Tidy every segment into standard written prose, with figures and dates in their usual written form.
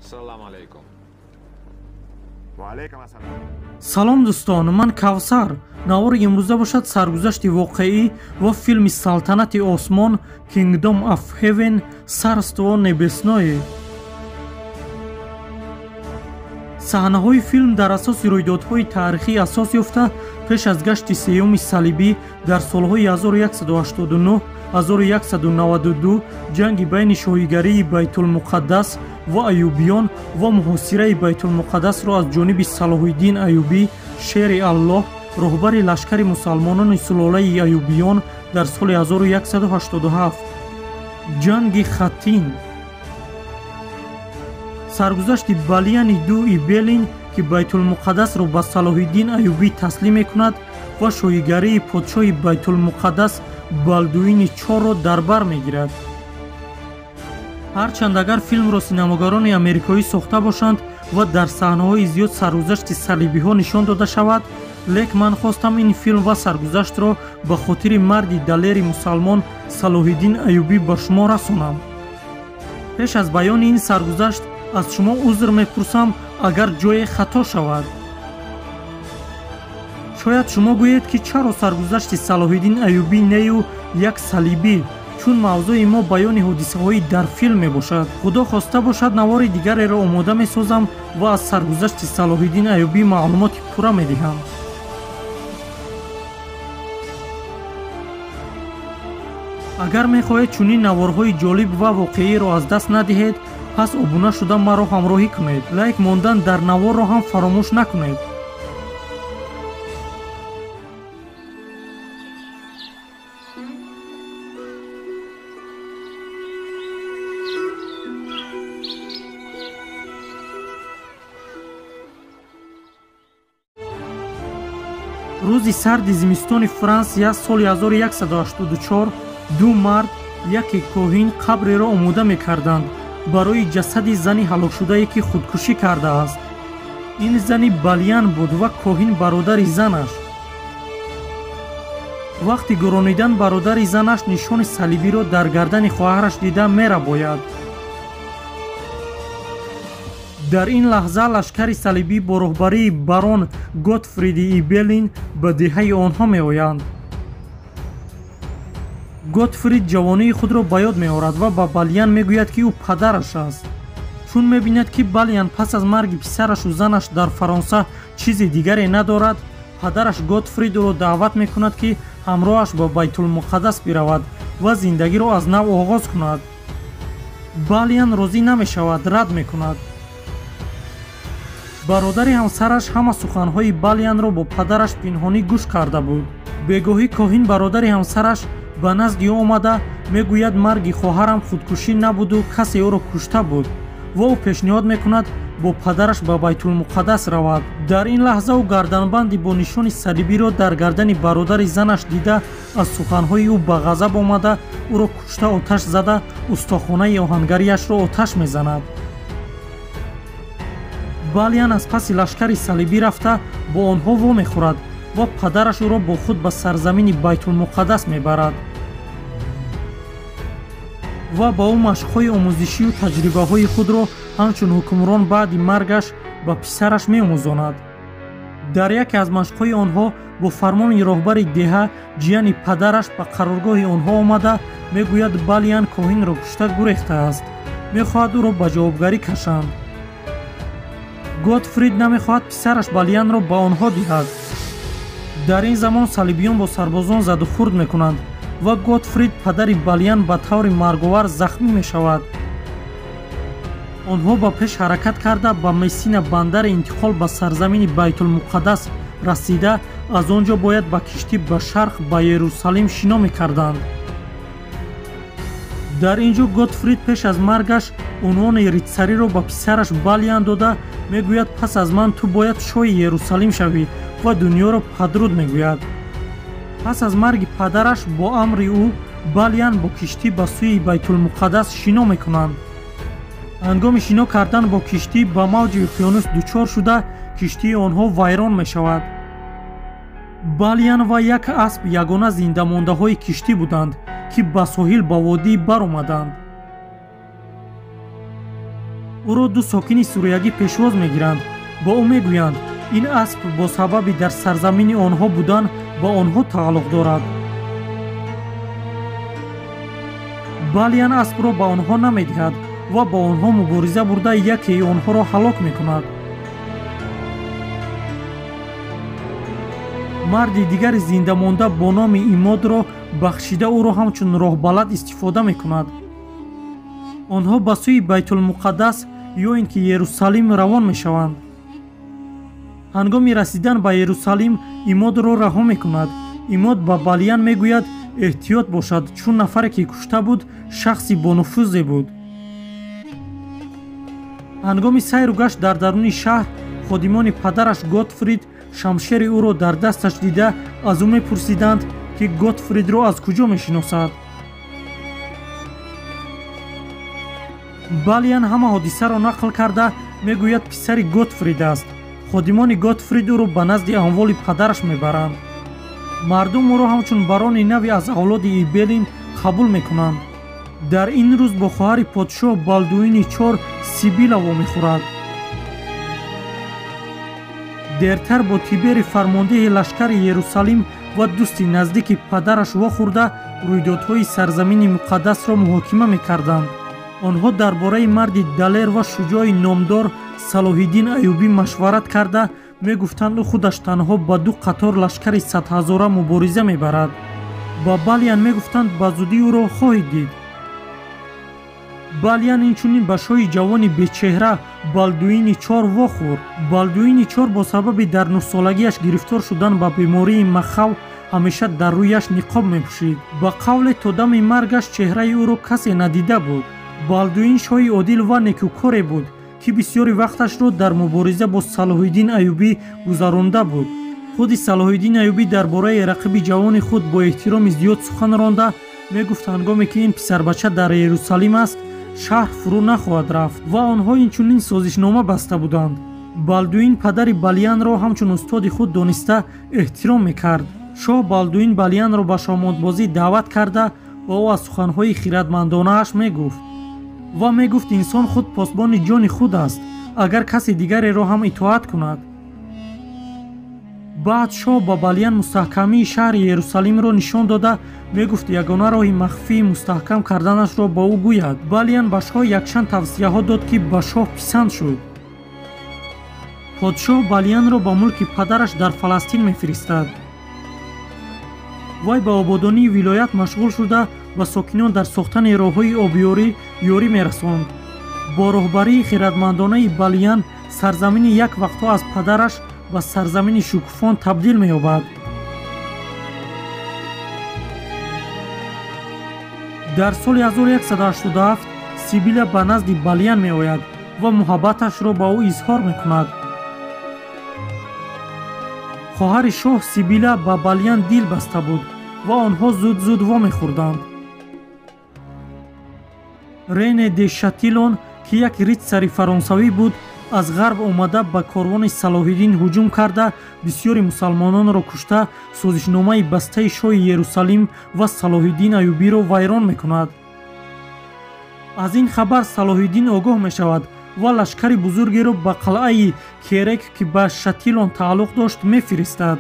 Салом алейкум. Ва алейкум ассалом. Салом дӯстон, ман Кавсар. Навори имрӯза бошад саргузашти воқеӣ ва филми Салтанати Осмон Kingdom of Heaven Царство Небесное. Саҳнаҳои филм дар асоси рӯйдодҳои таърихӣ асос ёфта пеш аз гашти сеюми салибӣ дар солҳои 1189-1192 ҷанги байни шоҳигарии Байтулмуқаддас ва Аюбиён ва муҳосираи Байтулмуқаддасро аз ҷониби Салоҳиддин Аюбӣ, шери Аллоҳ, роҳбари лашкари мусалмонони сулолаи Аюбиён дар соли 1187. Ҷанги Хаттин. Саргузашти Балияни ду Ибелин, ки Байтулмуқаддасро ба Салоҳиддин Аюбӣ таслим мекунад ва шоҳигарии подшоҳи Байтулмуқаддас Балдуини чорро дар бар мегирад. Ҳарчанд агар филмро синамогарони америкоӣ сохта бошанд ва дар саҳнаҳои зиёд саргузашти салибиҳо нишон дода шавад, лек ман хостам ин филм ва саргузаштро ба хотири марди далери мусалмон Салоҳиддин Аюбӣ ба шумо расонам. Пеш аз баёни ин саргузашт аз шумо узр мепурсам, агар ҷое хато шавад. Шояд шумо гӯед, ки чаро саргузашти Салоҳиддин Аюбӣ нею як салибӣ, чун мавзӯи мо баёни ҳодисаҳои дар филм мебошад. Худо хоста бошад, навори дигареро омода месозам ва аз саргузашти Салоҳиддин Аюбӣ маълумоти пурра медиҳам. Агар мехоҳед чунин наворҳои ҷолиб ва воқеиро аз даст надиҳед, пас обуна шуда маро ҳамроҳӣ кунед. Лайк мондан дар наворро ҳам фаромӯш накунед. Рӯзи сарди зимистони Франсия соли 1184 ду мард, яке коҳин, қабреро омода мекарданд барои ҷасади зани ҳалокшудае, ки худкушӣ кардааст. Ин зани Балиян буд ва коҳин бародари занаш. Вақти гуронидан бародари занаш нишони салибиро дар гардани хоҳараш дида мерабояд. Дар ин лаҳза лашкари салибӣ бо роҳбарии барон Готфриди Ибелин ба деҳаи онҳо меоянд. Готфрид ҷавонии худро ба ёд меорад ва ба Балиян мегӯяд, ки ӯ падараш аст. Чун мебинад, ки Балиян пас аз марги писарашу занаш дар Фаронса чизи дигаре надорад, падараш Готфрид ӯро даъват мекунад, ки ҳамроҳаш ба Байтулмуқаддас биравад ва зиндагиро аз нав оғоз кунад. Балиян розӣ намешавад, рад мекунад. Бародари ҳамсараш ҳама суханҳои Балиянро бо падараш пинҳонӣ гӯш карда буд. Бегоҳӣ коҳин бародари ҳамсараш ба назди ӯ омада мегӯяд, марги хоҳарам худкушӣ набуду касе ӯро кушта буд ва ӯ пешниҳод мекунад бо падараш ба Байтулмуқаддас равад. Дар ин лаҳза ӯ гарданбанди бо нишони салибиро дар гардани бародари занаш дида аз суханҳои ӯ ба ғазаб омада ӯро кушта оташ зада устохонаи оҳангариашро оташ мезанад. Балиян аз паси лашкари салибӣ рафта бо онҳо вомехӯрад ва падараш ӯро бо худ ба сарзамини Байтулмуқаддас мебарад ва ба ӯ машқҳои омӯзишию таҷрибаҳои худро ҳамчун ҳукмрон баъди маргаш ба писараш меомӯзонад. Дар яке аз машқҳои онҳо бо фармони роҳбари деҳа ҷияни падараш ба қароргоҳи онҳо омада мегӯяд, Балиян коҳинро кушта гурехтааст, мехоҳад ӯро ба ҷавобгарӣ кашанд. Готфрид намехоҳад писараш Балиянро ба онҳо диҳад. Дар ин замон салибиён бо сарбозон задухӯрд мекунанд ва Готфрид падари Балиян ба таври марговар захмӣ мешавад. Онҳо ба пеш ҳаракат карда ба Мессина бандари интиқол ба сарзамини Байтулмуқаддас расида аз он ҷо бояд ба киштӣ ба шарқ ба Ерусалим шино мекарданд. Дар ин ҷо Готфрид пеш аз маргаш унвони ритсариро ба писараш Балиян дода мегӯяд, пас аз ман ту бояд шоҳи Ерусалим шавӣ ва дунёро падруд мегӯяд. Пас аз марги падараш бо амри ӯ Балиян бо киштӣ ба сӯи Байтулмуқаддас шино мекунанд. Ҳангоми шино кардан бо киштӣ ба мавҷи уқёнус дучор шуда киштии онҳо вайрон мешавад. Балиян ва як асп ягона зиндамондаҳои киштӣ буданд, ки ба соҳил ба водӣ баромаданд. Ӯро ду сокини суриягӣ пешвоз мегиранд. Ба ӯ мегӯянд, ин асп бо сабаби дар сарзамини онҳо будан ба онҳо тааллуқ дорад. Балиан аспро ба онҳо намедиҳад ва бо онҳо мубориза бурда якеи онҳоро ҳалок мекунад. Марди дигари зиндамонда бо номи Имодро бахшида ӯро ҳамчун роҳбалад истифода мекунад. Онҳо ба сӯи Байтулмуқаддас ё ин ки Ерусалим равон мешаванд. Ҳангоми расидан ба Ерусалим Имодро раҳо мекунад. Имод ба Балиан мегӯяд эҳтиёт бошад, чун нафаре ки кушта буд шахси бонуфузе буд. Ҳангоми сайру гашт дар даруни шаҳр ходимони падараш Готфрид шамшери ӯро дар дасташ дида аз ӯ мепурсиданд, ки Готфридро аз куҷо мешиносад. Балиан ҳама ҳодисаро нақл карда мегӯяд писари Готфрид аст. Ходимони Готфрид ӯро ба назди амволи падараш мебаранд. Мардум ӯро ҳамчун барони нави аз авлоди Ибелин қабул мекунанд. Дар ин рӯз бо хоҳари подшоҳ Балдуини чор Сибила вомехӯрад. Дертар бо Тибери фармондеҳи лашкари Ерусалим ва дӯсти наздики падараш вохӯрда рӯйдодҳои сарзамини муқаддасро муҳокима мекарданд. Онҳо дар бораи марди далер ва шуҷои номдор Салоҳиддин Аюбӣ машварат карда мегуфтанд, ӯ худаш танҳо ба ду қатор лашкари садҳазора мубориза мебарад. Ба Балиан мегуфтанд, ба зудӣ ӯро хоҳед дид. Балиан инчунин ба шоҳи ҷавони бечеҳра Балдуини чор вохӯрд. Балдуини чор бо сабаби дар нӯҳсолагиаш гирифтор шудан ба бемории махав ҳамеша дар рӯяш ниқоб мепӯшид. Ба қавле то дами маргаш чеҳраи ӯро касе надида буд. Балдуин шоҳи одил ва некӯкоре буд, ки бисёри вақташро дар мубориза бо Салоҳиддин Аюбӣ гузаронда буд. Худи Салоҳиддин Аюбӣ дар бораи рақиби ҷавони худ бо эҳтироми зиёд сухан ронда мегуфт, ҳангоме ки ин писарбача дар Ерусалим аст, шаҳр фурӯ нахоҳад рафт ва онҳо инчунин созишнома баста буданд. Балдуин падари Балианро ҳамчун устоди худ дониста эҳтиром мекард. Шоҳ Балдуин Балианро ба шоҳмотбозӣ даъват карда ва ӯ аз суханҳои хиратмандонааш мегуфт ва мегуфт инсон худ посбони ҷони худ аст, агар каси дигареро ҳам итоат кунад. Баъд шоҳ ба Балиан мустаҳкамии шаҳри Ерусалимро нишон дода мегуфт ягона роҳи махфии мустаҳкам карданашро ба ӯ гӯяд. Балиан ба шоҳ якчанд тавсияҳо дод, ки ба шоҳ писанд шуд. Подшоҳ Балианро ба мулки падараш дар Фаластин мефиристад. Вай ба ободонии вилоят машғул шуда ба сокинон дар сохтани роҳҳои обёрӣ ёрӣ мерасонд. Бо роҳбарии хиратмандонаи Балиан сарзамини як вақтҳо аз падараш ба сарзамини шукуфон табдил меёбад. Дар соли 1187 Сибила ба назди Балиан меояд ва муҳаббаташро ба ӯ изҳор мекунад. Хоҳари шоҳ Сибила ба Балиан дил баста буд ва онҳо зуд-зуд вомехӯрданд. Рене де Шатилон, ки як ритсари фаронсавӣ буд, аз ғарб омада ба корвони Салоҳиддин ҳуҷум карда бисёри мусалмононро кушта созишномаи бастаи шоҳи Ерусалим ва Салоҳиддин Аюбиро вайрон мекунад. Аз ин хабар Салоҳиддин огоҳ мешавад ва лашкари бузургеро ба қалъаи Керек, ки ба Шатилон тааллуқ дошт, мефиристад.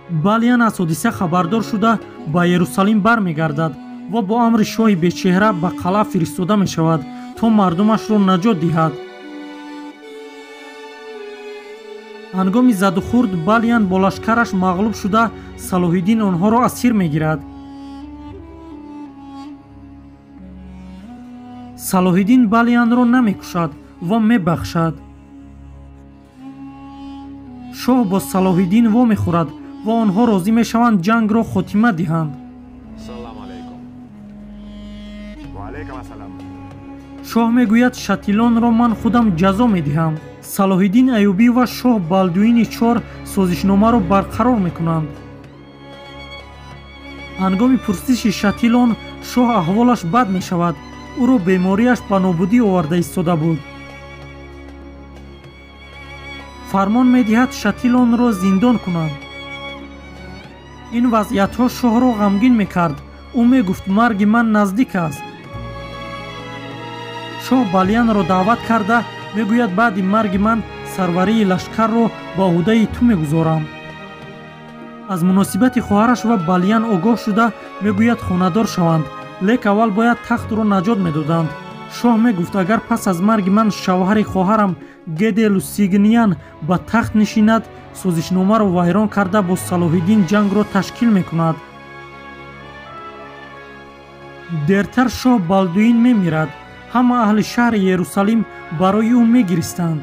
Балиан аз ҳодиса хабардор шуда ба Ерусалим бармегардад ва бо амри шоҳи бечеҳра ба қалъа фиристода мешавад, то мардумашро наҷот диҳад. Ҳангоми задухӯрд Балиан бо лашкараш мағлуб шуда Салоҳиддин онҳоро асир мегирад. Салоҳиддин Балианро намекушад ва мебахшад. Шоҳ бо Салоҳиддин вомехӯрад ва онҳо розӣ мешаванд ҷангро хотима диҳанд. Шоҳ мегӯяд Шатилонро ман худам ҷазо медиҳам. Салоҳиддин Аюбӣ ва шоҳ Балдуини чор созишномаро барқарор мекунанд. Ҳангоми пурсиши Шатилон шоҳ аҳволаш бад мешавад. Ӯро бемориаш ба нобудӣ оварда истода буд. Фармон медиҳад Шатилонро зиндон кунанд. Ин вазъиятҳо шоҳро ғамгин мекард. Ӯ мегуфт марги ман наздик аст. Шоҳ Балианро даъват карда мегӯяд баъди марги ман сарварии лашкарро ба ӯҳдаи ту мегузорам. Аз муносибати хоҳараш ва Балиан огоҳ шуда мегӯяд хонадор шаванд, лек аввал бояд тахтро наҷот медоданд. Шоҳ мегуфт агар пас аз марги ман шавҳари хоҳарам Геде Лусигниян ба тахт нишинад, созишномаро вайрон карда бо Салоҳиддин ҷангро ташкил мекунад. Дертар шоҳ Балдуин мемирад. Ҳама аҳли шаҳри Ерусалим барои ӯ мегиристанд.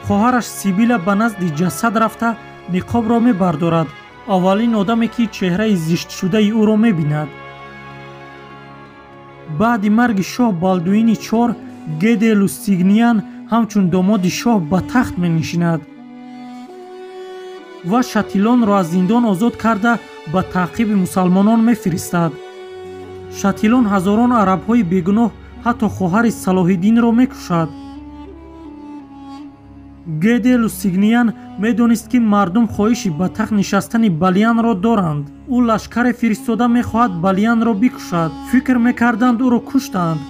Хоҳараш Сибила ба назди ҷасад рафта ниқобро мебардорад, аввалин одаме ки чеҳраи зиштшудаи ӯро мебинад. Баъди марги шоҳ Балдуини чор, Геде Лусигниян ҳамчун домоди шоҳ ба тахт менишинад ва Шатилонро аз зиндон озод карда ба таъқиби мусалмонон мефиристад. Шатилон ҳазорон арабҳои бегуноҳ, ҳатто хоҳари Салоҳиддинро мекушад. Геде Лусигниян медонист, ки мардум хоҳиши ба тахт нишастани Балианро доранд. Ӯ лашкаре фиристода мехоҳад Балианро бикушад. Фикр мекарданд ӯро куштанд.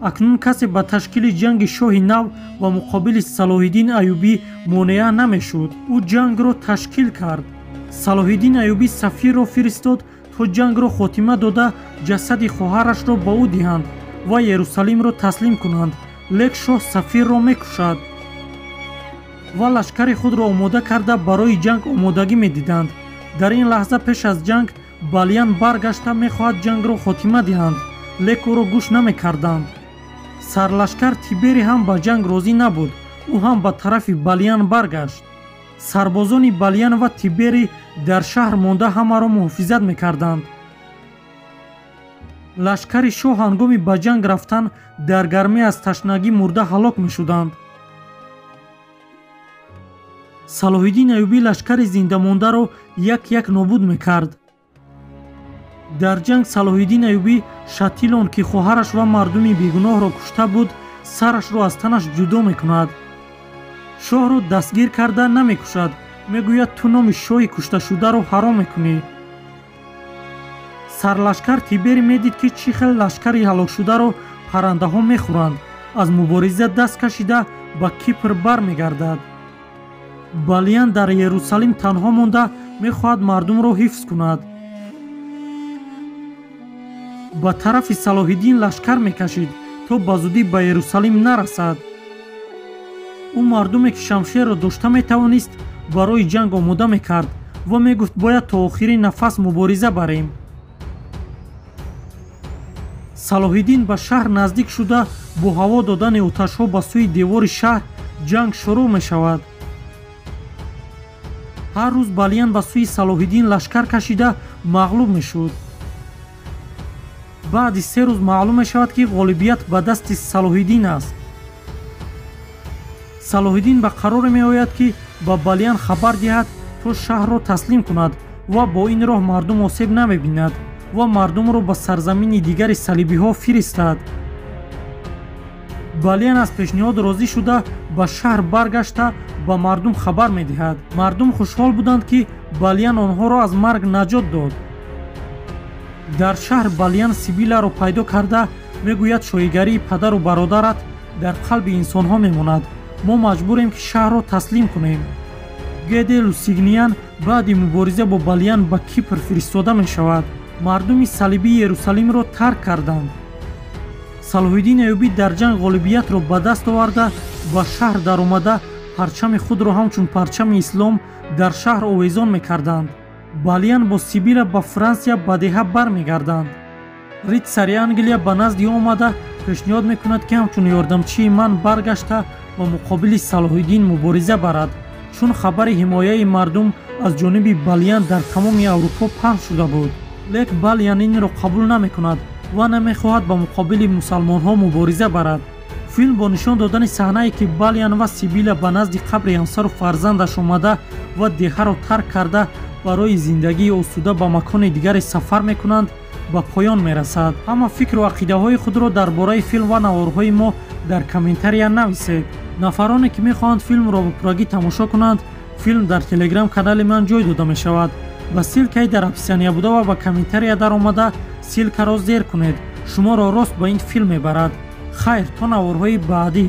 Акнун касе ба ташкили ҷанги шоҳи нав ва муқобили Салоҳиддин Аюбӣ монеа намешуд. Ӯ ҷангро ташкил кард. Салоҳиддин Аюбӣ сафирро фиристод то ҷангро хотима дода ҷасади хоҳарашро ба ӯ диҳанд ва Ерусалимро таслим кунанд. Лек шоҳ сафирро мекушад ва лашкари худро омода карда барои ҷанг омодагӣ медиданд. Дар ин лаҳза пеш аз ҷанг Балиан баргашта мехоҳад ҷангро хотима диҳанд, лек ӯро гӯш намекарданд. Сарлашкар Тибери ҳам ба ҷанг розӣ набуд. Ӯ ҳам ба тарафи Балиан баргашт. Сарбозони Балиан ва Тибери дар шаҳр монда ҳамаро муҳофизат мекарданд. Лашкари шоҳ ҳангоми ба ҷанг рафтан дар гармӣ аз ташнагӣ мурда ҳалок мешуданд. Салоҳиддин Аюбӣ лашкари зиндамондаро як-як нобуд мекард. Дар ҷанг Салоҳиддин Аюбӣ Шатилон, ки хоҳараш ва мардуми бегуноҳро кушта буд, сарашро аз танаш ҷудо мекунад. Шоҳро дастгир карда намекушад, мегӯяд ту номи шоҳи кушташударо ҳаром мекунӣ. Сарлашкар Тибери медид, ки чӣ хел лашкари ҳалокшударо паррандаҳо мехӯранд. Аз мубориза даст кашида ба Кипр бармегардад. Балиан дар Ерусалим танҳо монда мехоҳад мардумро ҳифз кунад. Ба тарафи Салоҳиддин лашкар мекашид, то ба зудӣ ба Ерусалим нарасад. Ӯ мардуме ки шамшерро дошта метавонист, барои ҷанг омода мекард ва мегуфт бояд то охири нафас мубориза барем. Салоҳиддин ба шаҳр наздик шуда бо ҳаво додани оташҳо ба сӯи девори шаҳр ҷанг шурӯъ мешавад. Ҳар рӯз Балиан ба сӯи Салоҳиддин лашкар кашида мағлуб мешуд. Баъди 3 рӯз маълум мешавад, ки ғолибият ба дасти Салоҳиддин аст. Салоҳиддин ба қароре меояд, ки ба Балиан хабар диҳад то шаҳрро таслим кунад ва бо ин роҳ мардум осеб намебинад ва мардумро ба сарзамини дигари салибиҳо фиристад. Балиан аз пешниҳод розӣ шуда ба шаҳр баргашта ба мардум хабар медиҳад. Мардум хушҳол буданд, ки Балиан онҳоро аз марг наҷот дод. Дар шаҳр Балиан Сибиларо пайдо карда мегӯяд шоҳигарии падару бародарат дар қалби инсонҳо мемонад. Мо маҷбурем, ки шаҳрро таслим кунем. Геде Лусигниян баъди мубориза бо Балиан ба Кипр фиристода мешавад. Мардуми салибии Ерусалимро тарк карданд. Салоҳиддин Аюбӣ дар ҷанг ғолибиятро ба даст оварда ба шаҳр даромада парчами худро ҳамчун парчами ислом дар шаҳр овезон мекарданд. Балиан бо Сибила ба Франсия ба деҳа бармегарданд. Ритсари Англия ба назди ӯ омада пешниҳод мекунад, ки ҳамчун ёрдамчии ман баргашта ба муқобили Салоҳиддин мубориза барад, чун хабари ҳимояи мардум аз ҷониби Балиан дар тамоми Аврупо паҳн шуда буд. Лек Балиан инро қабул намекунад ва намехоҳад ба муқобили мусалмонҳо мубориза барад. Филм бо нишон додани саҳнае, ки Балиан ва Сибила ба назди қабри ҳамсару фарзандаш омада ва деҳаро тарк карда барои зиндагии осуда ба макони дигаре сафар мекунанд, ба поён мерасад. Ҳама фикру ақидаҳои худро дар бораи филм ва наворҳои мо дар комментария нависед. Нафароне ки мехоҳанд филмро ба пуррагӣ тамошо кунанд, филм дар телеграм канали ман ҷой дода мешавад. Ба ссилкаи дар описания буда ва ба комментария даромада ссилкаро зер кунед. Шуморо рост ба ин филм мебарад. Хайр, то наворҳои баъдӣ.